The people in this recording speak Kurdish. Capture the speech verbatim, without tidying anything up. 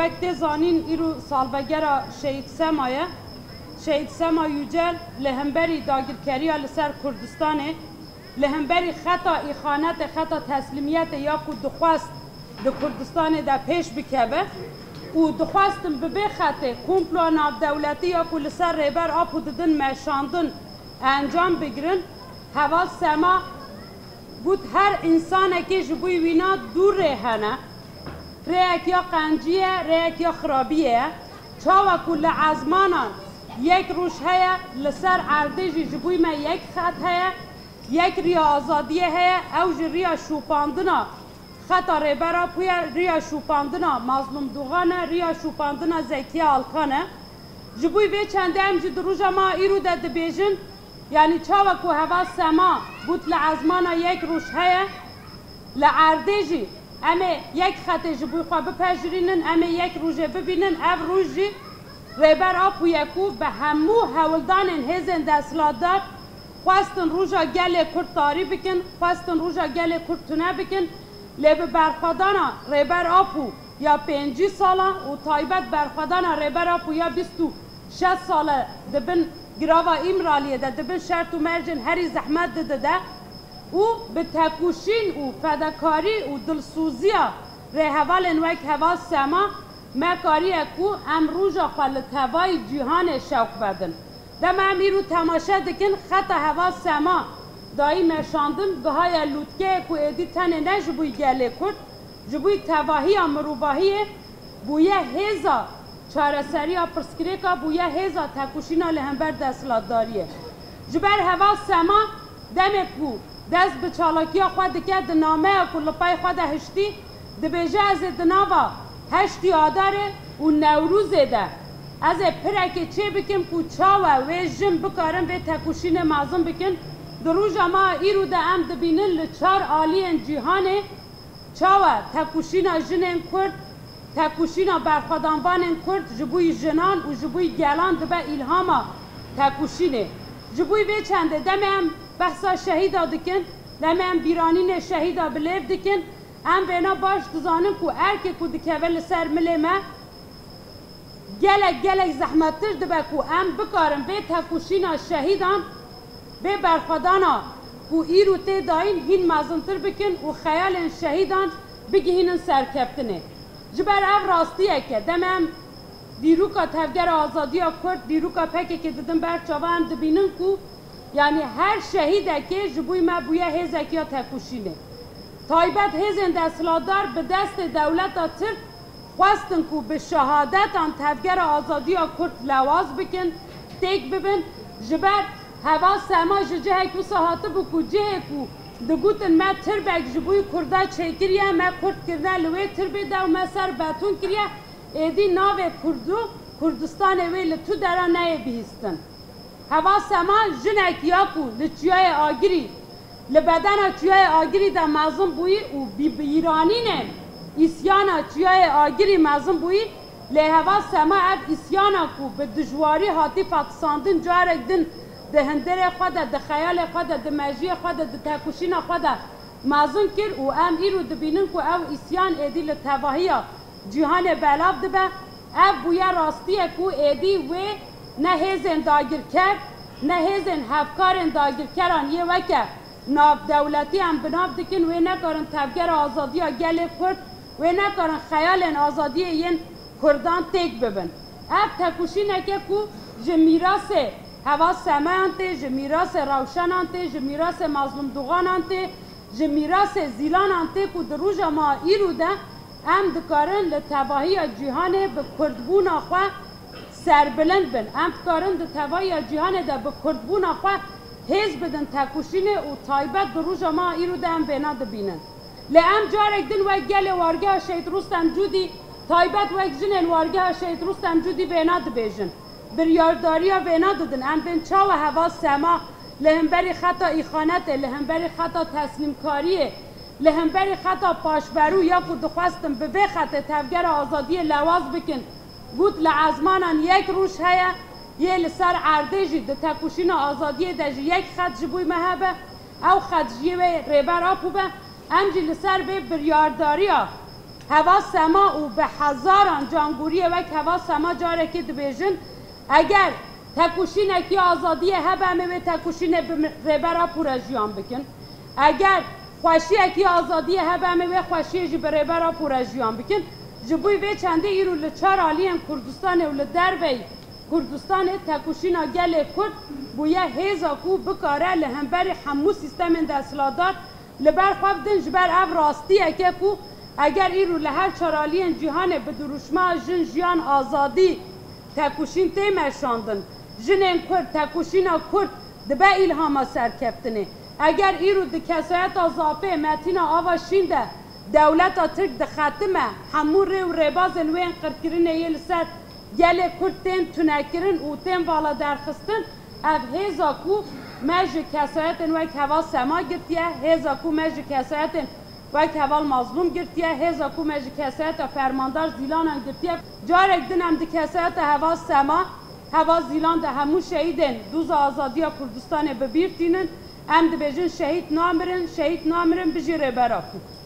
Wek tê zanîn, îro salvegera Şehîd Sema ye. Şehîd Sema Yücel li hemberî dagirkeriya li ser Kurdistanê, li hemberî xeta îxanetê, xeta teslîmiyetê ya ku dixwest di Kurdistanê de pêş bikeve û dixwestin bi vê xetê komploya navdewletî ya ku li ser Rêber Apo didin meşandin encam bigirin. Heval Sema got, her însanekê ji bo wîna du rê hene. Rêyek ya qencî ye, rêyek ya xirabiyê ye. Çawa ku li ezmanan yek roj heye, li ser erdê jî ji bo me yek xet heye, yek riya azadiyê heye, ew ji riya şopandina xeta Rêber Apo ye, riya şopandina Mazlûm Dogan e, riya şopandina Zekiye Alkan e. Ji bo vê çendê em jî di roja me îro de dibêjin, yanî çawa ku heval Sema got li ezmana yek roj heye, li erdê jî em ê yek xetê ji bo xwe bipejirînin, em ê yek rojê bibînin, ev roj jî Rêber Apo ye ku bi hemû hewldanên hêzên desthilatdar xwestin roja gelê Kurd tarî bikin, xwestin roja gelê Kurd tune bikin, lê bi berxwedana Rêber Apo ya pêncî sala û taybet berxwedana Rêber Apo ya bîst û şeş sale di bin girava Îmraliyê de, di bin şert û mercên herî zehmet de dide û bi tekoşîn û fedekarî û dilsoziya rêhevalên wek heval Sema me kariye ku em roja xwe li tevayî cîhanê şewq vedin. Dema em îro temaşe dikin, xeta heval Sema dayî meşandin, gihaye lûtkeyê ku êdî tenê ne ji bo gelê Kurd, ji bo tevahiya mirovahiyê bûye hêza çareseriya pirsgirêka, bûye hêza tekoşîna li hember desthilatdariyê. Ji ber heval Sema demê ku dest bi çalakiya xwe dike, di nameya ku li pey xwe de hiştî, dibêje, ez ê di nava heştî Adarê û Newrozê de ez ê pirekê çê bikim ku çawa wê jin bikarin vê tekoşînê mezin bikin. Di roja me îro de em dibînin li çar aliyên cîhanê çawa tekoşîna jinên Kurd, tekoşîna berxwedanvanên Kurd ji bo jinan û ji bo gelan dibe îlhama tekoşînê. Ji bo vê çendê demê em behsa şehîda dikin, demê em bîranînê şehîda bi lêv dikin, em vêna baş dizanin ku erkê ku dikeve li ser milê me, gelek, gelek zehmettir dibe ku em bikarin vê tekoşîna şehîdan, vê berxwedana ku îro tê dayîn hîn mezintir bikin û xeyalên şehîdan bigihînin serkeftinê. Ji ber ev rastiyek e. Demê em dîroka Tevgera Azadiya Kurd, dîroka P K K didin ber çava, em dibînin ku, yanî, her şehîdekê ji bo me bûye hêzek ya tekoşînê. Taybet hêzên desthilatdar bi destê dewleta Tirk xwestin ku bi şehadetan Tevgera Azadiya Kurd lewaz bikin, têk bibin. Ji ber heval Sema ji cihek wisa hatibû ku cihê ku digotin me tirbek ji bo Kurda çêkiriye, me Kurd kirine li wê tirbê de û me ser beton kiriye, êdî navê Kurd û Kurdistanê wê li tu dera neyê bihîstin. Heval Sema jinek ya ku li Çiyayê Agirî, li bedena Çiyayê Agirî de mezin bûyî û bi bîranînên îsyana Çiyayê Agirî mezin bûyî, lê heval Sema ev îsyana ku bi dijwarî hatî fetisandin carek din di hundirê xwe de, di xeyalê xwe de, di mejiyê xwe de, di tekoşîna xwe de mezin kir û em îro dibînin ku ew îsyan êdî li tevahiya cîhanê belav dibe. Ev bûye rastiyek ku êdî wê ne hêzên dagirker, ne hêzên hevkarên dagirkeran yê weke navdewletî em bi nav dikin, wê nekarin tevgera azadiya gelê Kurd, wê nekarin xeyalên azadiyê yên Kurdan têk bibin. Ev tekoşîneke ku ji mîrasê heval Semeyan tê, ji mîrasê Rewşenan tê, ji mîrasê Mazlûm Duxanan tê, ji mîrasê Zîlanan tê ku di roja ma îro de em dikarin li tevahiya cîhanê bi kurdbûna xwe serbilind bin. Em dikarin di tevahiya cîhanê de bi kurdbûna xwe hêz bidin tekoşînê û taybet di roja ma îro de em vêna dibînin. Lê em carek din wek gelê wargeha Şehîd Rustem Cûdî, taybet wek jinên wargeha Şehîd Rustem Cûdî vêna dibêjin. Biryardariya vêna didin. Em bên çawa heval Sema li hemberî xeta îxanetê, li hemberî xeta teslîmkariyê, li hemberî xeta paşverû ya ku dixwestin bi vê xetê tevgera azadiyê lewaz bikin, got, li ezmanan yek roj heye, yê li ser erdê jî di tekoşîna azadiyê de jî yek xet ji bo me hebe, ew xet jî wê Rêber Apo be. Em jî li ser vê biryardariya Heval Sema û bi hezaran cangûriyê wek Heval Sema carekê dibêjin, eger tekoşînekî azadiyê hebe, em ê wê tekoşînê bi Rêbera Pûre jiyan bikin. Eger xweşiyekî azadiyê hebe, em ê wê xweşiyê jî bi Rêbera Pûre jiyan bikin. Ji bo vê çendê îro li çar aliyên Kurdistanê û li derveyî Kurdistanê tekoşîna gelê Kurd bûye hêza ku bikare li hemberî hemû sîstemên desthilatdar li ber xwe bidin, ji ber ev rastiyek e ku eger îro li her çar aliyên cîhanê bi dirûşma jin, jiyan, azadî tekoşîn tê meşandin, jinên Kurd, tekoşîna Kurd dibe îlhama serkeftinê. Eger îro di kesayeta Zapê, Metîna Ava Şîn de dewleta Tirk dixetime, hemû rê û rêbazên wê yên qirkirinê yê li ser gelê Kurd tên tunekirin û tên vala derxistin, ev hêza ku me ji kesayetên wek Heval Sema girtiye, hêza ku me ji kesayetên wek Heval Mazlûm girtiye, hêza ku me ji kesayeta Fermandar Zîlanan girtiye. Carek din em di kesayeta Heval Sema, Heval Zîlan de hemû şehîdên Dûza Azadiya Kurdistanê bi bîr tînin. Em dibêjin şehîd namirin, şehîd namirin, bijî Rêbera Kurd.